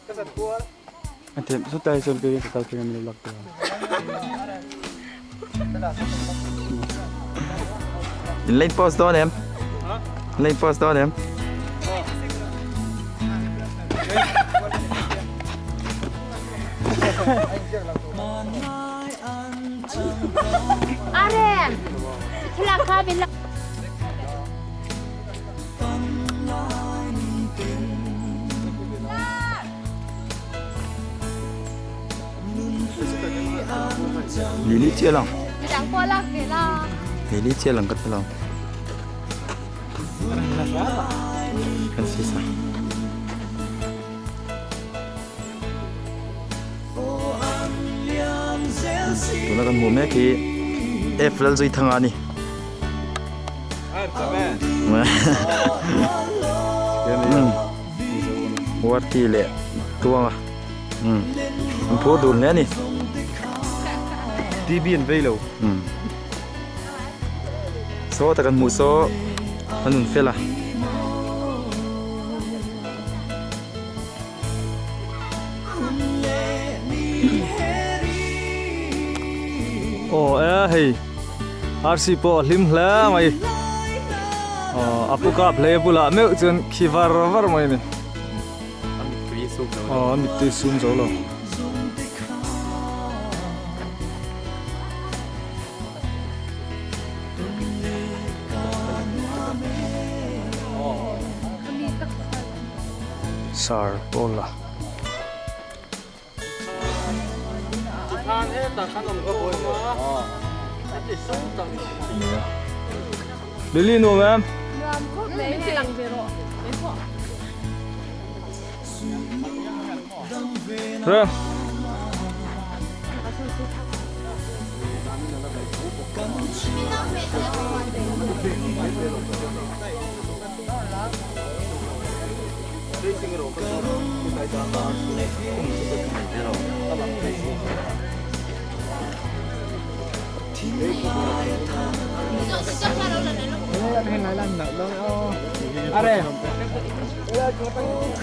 In lane post dawn em? Lane post dawn em? Arem! Thilak kha bin la. Lily chiah lang. Midang pawh lak ve la. Lily chiah lang ka ti lo. Kan si sa. Tuna kan hmuh mek hi F Lalzuithanga a ni. Warti leh Tuanga an phur dun hle a ni. TB an vei lo. Saw tak an hmuh saw an nun fel a. Aw e hei RC pawh a hlim hle mai aw a pu kap hlei bulah meuh chuan khi var var mai a ni aw a mittui sum zo lo. Sar Paula. Lily nuam em? Nuam khawp mai. Min ti lang ve rawh. Rem.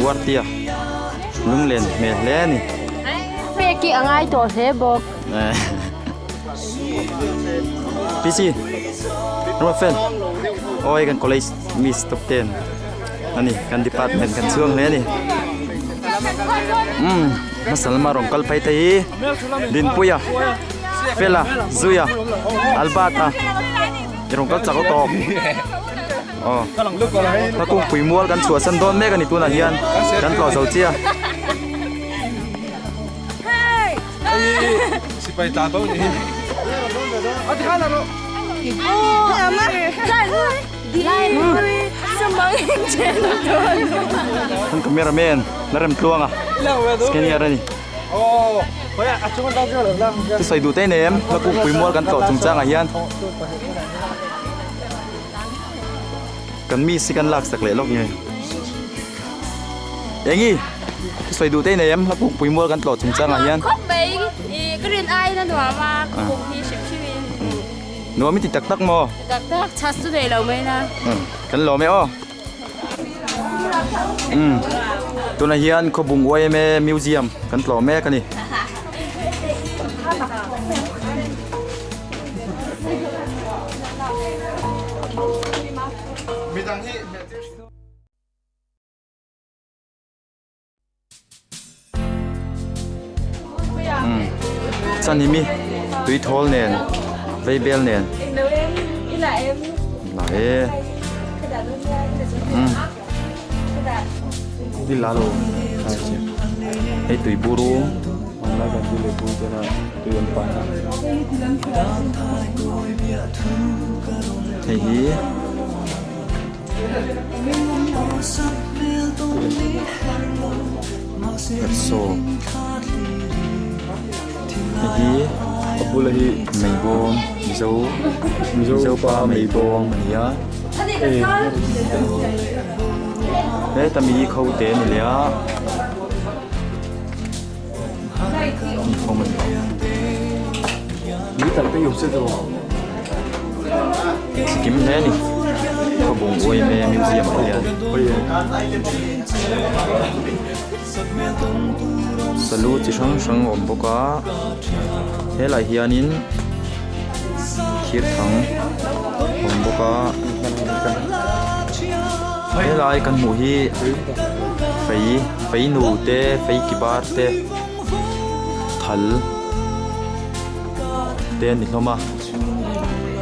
Uartia lunglen hmel hle a ni. Pek hi a ngai tawh hle bawk. PC Ruatfel awi kan college miss top 10 ani kan department kan chhuang hle ani umm hmasa lama rawn kal phei te hi Dinpuia Fela Zuia Albert-a i rawn kal chak a tawp aw ka kungpui mual kan chhuahsan dawn mek ani tunah hian kan tlawh zo chiah. Kan cameraman la rem tluang a scanner a ni thusawi duh te nei em la kukpui mual kan tlawh chung changah hian kan miss hi kan lak sak leh lawk nge Engi thusawi duh te nei em la kukpui mual kan tlawh chung changah hian Khawp mai i ka rin aiin a nuam a ka kuk hi hrim hrim in. Nuam i ti tak tak maw? Ti tak tak, chhas chu nei lo mai na. Kan lawm e aw. Umm tunah hian Khawbung YMA Museum kan tlawh mek a ni. Chan hi mi tui thawl nen vei bel nen la e hei tui buru hei hi. Herhsawp hei hi a bula hi meibawm mizo mizo pa meibawm a ni a heta mi hi kho te a ni leh a Kim hle a ni khawbung uaime museum ah hian. Salu chi hrang hrang a awm bawk a helaiah hianin thir thang a awm bawk a helai kan hmuh hi fei fei nu te fei ki bar te thal te a ni hlawm a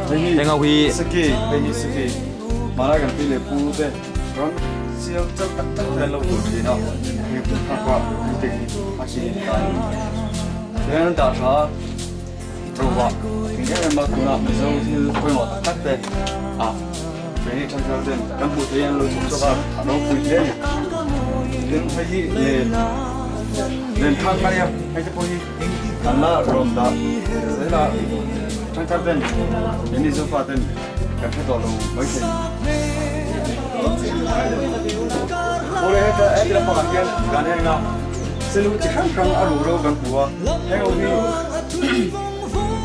heng ho hi. Ram sial chal tak tak te an lo tur thin a, hei hmun phak ah meeting a chi ta a ni. Tihian an dah tha ro a, eng em em a tunah Mizo thil pawimawh tak tak te ah keini thangthar ten kan hmuh theih an lo chhawp chhuak a, a ropui hle a ni. Tin hei hi len len thang a nia, hei te pawh hi an la rawn dah zel a, thangthar ten keini Zofa ten Kan hre tawh lo maithei. Awle heta heti lampangah hian kan heng a, selu chi hrang hrang a ruh ro kan hmu a, heng ho hi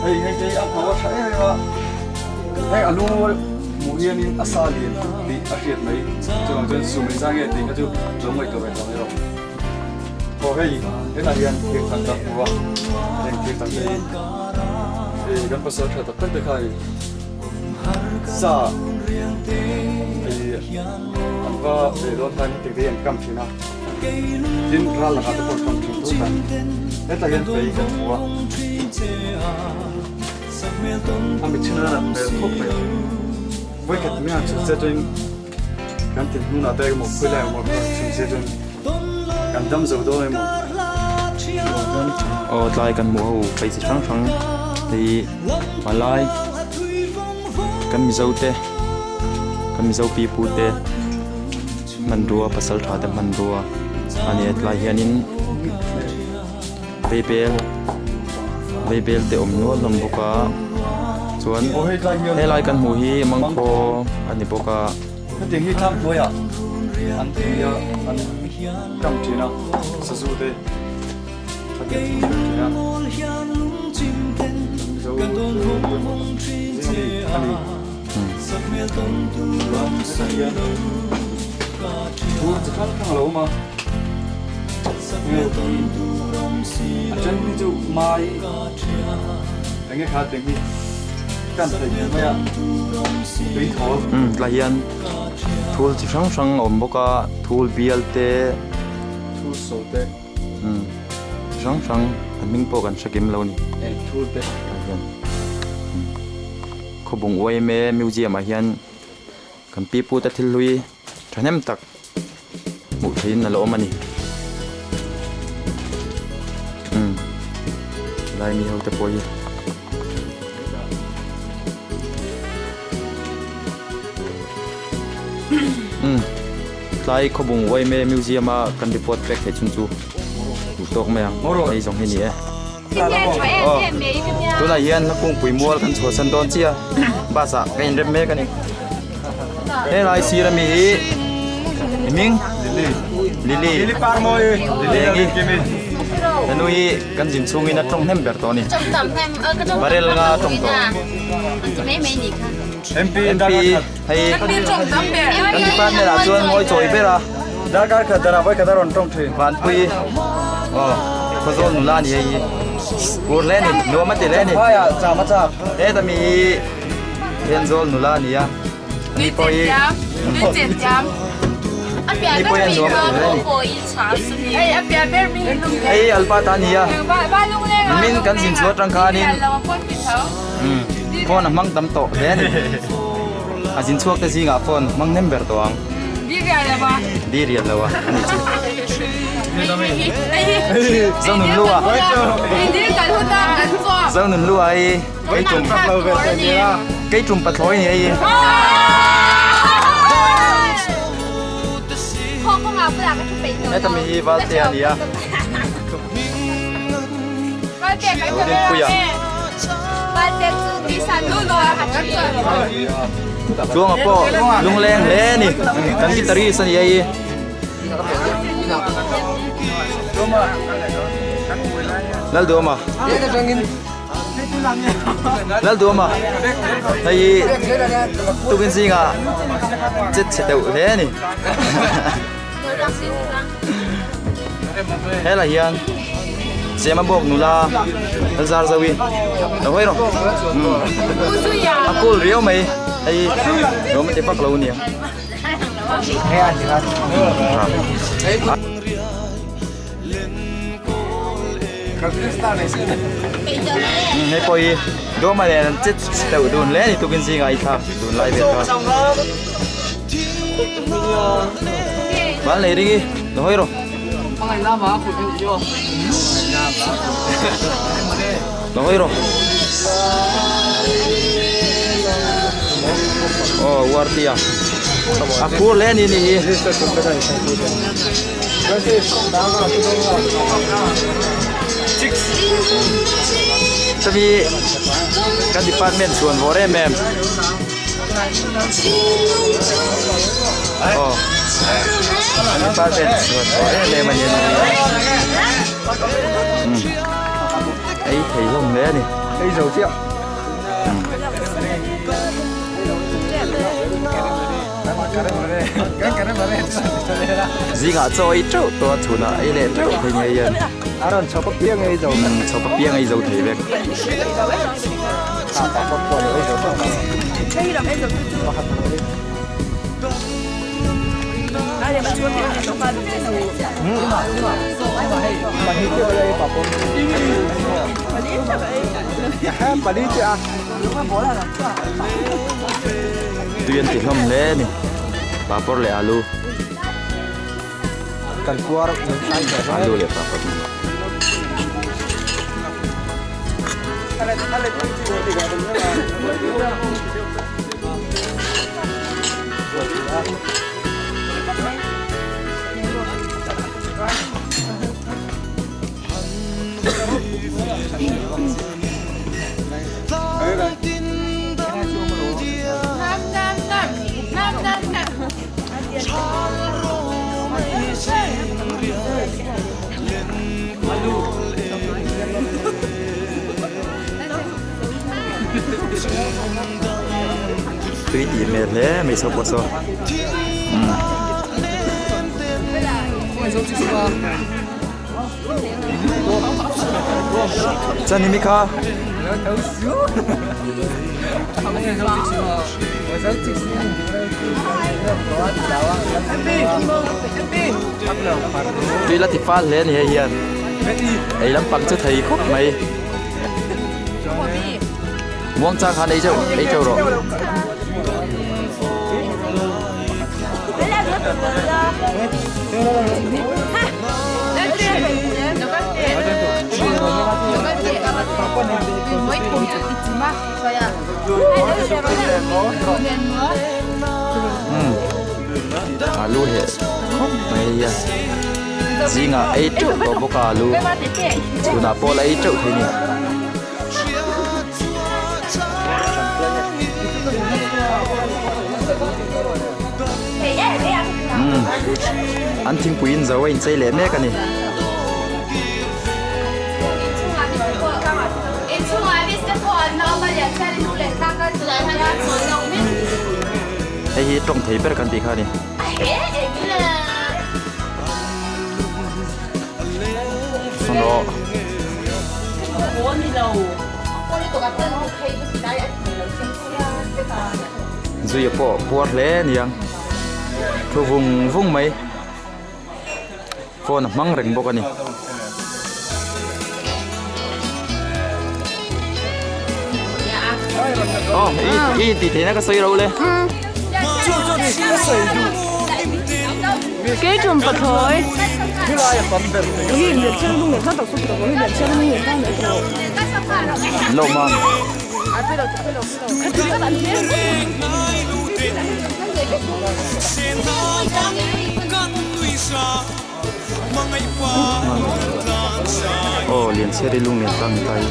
hei hei te hi a hmang a tha em em a, heng a lu hmuh hianin a sa lian tih a hriat mai, chuvang chuan sum engzah nge tih kha chu lo ngaihtuah ve tawh mai rawh. Aw hei hetah hian thir thang kan hmu a, heng thir thang te hi hei kan pasal tha tak tak te kha in Sa hei an va ve dawn khan heti te hi an kam thin a, tin ral lakah te pawh an kam thin tho khan hetah hian fei kan hmu a, a mitchhin a nat hmel khawp mai, vawikhat mai ang chhun se chuan kan tin hnunah te emaw khawilai emaw kan chhun se chuan kan dam zo dawn emaw Aw tlai kan hmuh ho phei chi hrang hrang hei palai kan mizo te kan mizo pi pu te hmanrua pasal tha te hmanrua a ni a tlai hianin vaibel vaibel te awm nual hlawm bawk a chuan helai kan hmuh hi mangkhaw a ni bawk a. Hetiang hi thlam hnuaiah an tui a an kam thin a sazu te a ken thum ber thin a Mizo zinga mi a ni chuan hetah hian bur chi hrang hrang a lo awm a a then hi chu mai enge kha teng hi kan thei hmel mai a tui thawl. Umm tlai hian thul chi hrang hrang a awm bawk a thul bial te thul saw te umm chi hrang hrang a hming pawh kan hre kim lo a ni eng thul te tlai hian umm khawbung uaime museum ah hian kan pi pu te thil hlui thahnem tak hmuh theihin a la awm a ni. Umm lai mi ho te pawh hi. Umm tlai khawbung uaime museum a kan report pek theih chhun chu duh tawk mai ang hei zawng hi ni e. Aw tunah hian hlakungpui mual kan chhuahsan dawn chiah a bus ah ka inrem mek a ni helai sir ami hi i hming Lily Lily Parmawi Lily henu hi kan zin chhungin a tawng hnem ber tawh a ni barel nga a tawng tawh MP MP hei kan department ah chuan ngawi chawi ber a. Darkar khat darah vawi khat a rawn tawng thin. Vanpui aw Khawzawl nula a ni hei hi ur hle a ni nuam a ti hle a ni. Champhaiah cham a chak. Heta mi hi Thenzawl nula a ni a ni pawh hi ni pawh hian nuam a ti hle a ni. Hei Albert a ni a nimin kan zin chhuah atang khanin phone a hmang tam tawh hle a ni. A zin chhuak te zingah phone hmang hnem ber tawh ang. Di rial lo a. Di rial lo a ani chu. Zonun lu a. Zonun lu a i kei tum kei tum pathlawi ni hei. Heta mi hi Valte a ni a. Dinpuia. Chuanga pawh lungleng hle a ni. Kan guitarist a ni hei. Lalduama. Lalduama. Hei tukin zingah chet chhe deuh hle a ni. Helai hian Chema bawk nula zar zo i lo hawi rawh a cool riau mai hei nuam a ti vak lo ania. Hei pawh hi Dawma nen an chet deuh dun hle a ni tukin zingah i thlak dun lai vel kha. Van lei ring i lo hawi rawh. Lo hawi rawh. Aw Uartia a phur hle a ni ni hi. Chumi kan department chhuan vawr em em. Aw kan department chhuan vawr em em a ni a ni. Ei thei hlawm hle a ni. Ei zo chiah. Zingah chaw ei teuh tawh a chhunah ei leh teuh thei ngei hian. A rawn chho papiang ei zo. Chho papiang ei zo thei vek. Tui an ti hlawm hle a ni papawr leh alu alu leh papawr Tui tih hmel hle mai saw pawh saw. Chuan ni mi kha. Tui la ti fal hle a ni hei hian. Ei lampang chu thei khawp mai. Muang chang khan ei chauh ei chauh rawh. Alu heh khawp mai a zingah ei teuh tawh bawk a alu chhunah pawh la ei teuh thei a ni. An thingpui in zo a inchei leh mek a ni. Hei hi tawng thei ber kan tih kha a ni. Zuia pawh puar hle a niang thu vung vung mai phone a hmang reng bawk a ni. Aw i i tih theihna ka sawi ro le. Lo man. Aw Lianchhiari lung lian tlang ni ta hi.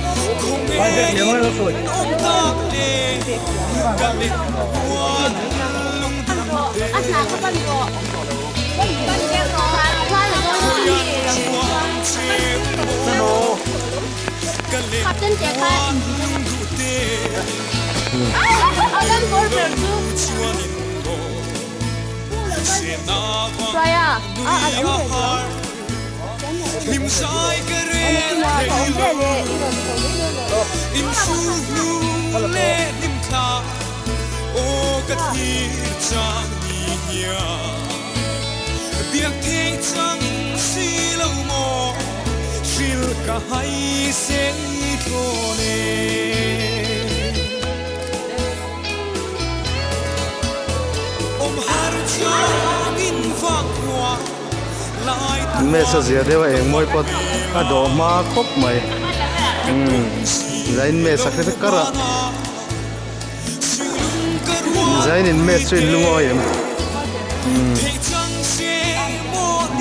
Mesa zia deuh a eng mawi pawt a dawh hma khawp mai umm zain mesa hre vek kar a zain in mes chu in lungawi em umm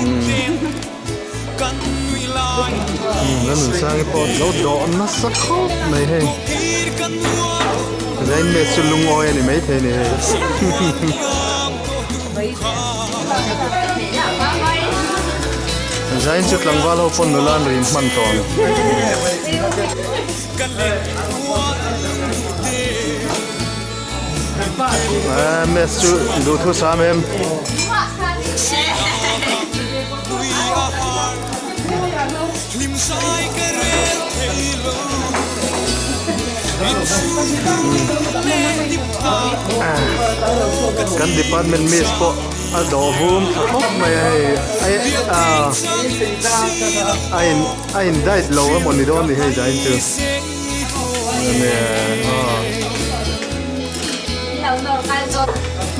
umm. Lalnunsangi pawh lo dawh nasa khawp mai hei zain met chu lungawi a ni maithei a ni hei zain chu tlangval ho pawn nula an rim hman tawh ang. Mess chu duhthusam em. Kan department miss pawh a dawh vum tha khawp mai a hei a in a in diet lo emaw ni dawn ni hei zain chu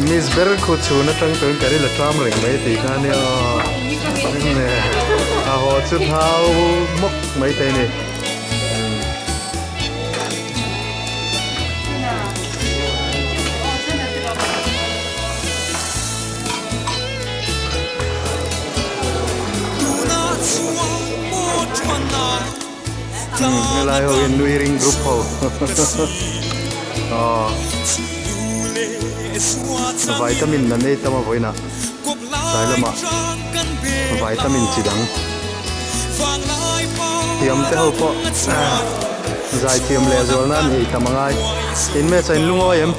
Miss ber khu chhun atang chuan ka ril a tram reng mai tih kha ania a haw chu thau mawk mai thei a ni. Helai ho hian nui ring group ho aw vitamin an ei tam a vawiinah tlai lamah vitamin chi dang thiam te ho pawh zai thiam leh zual nan ei tam a ngai in match a in lungawi em.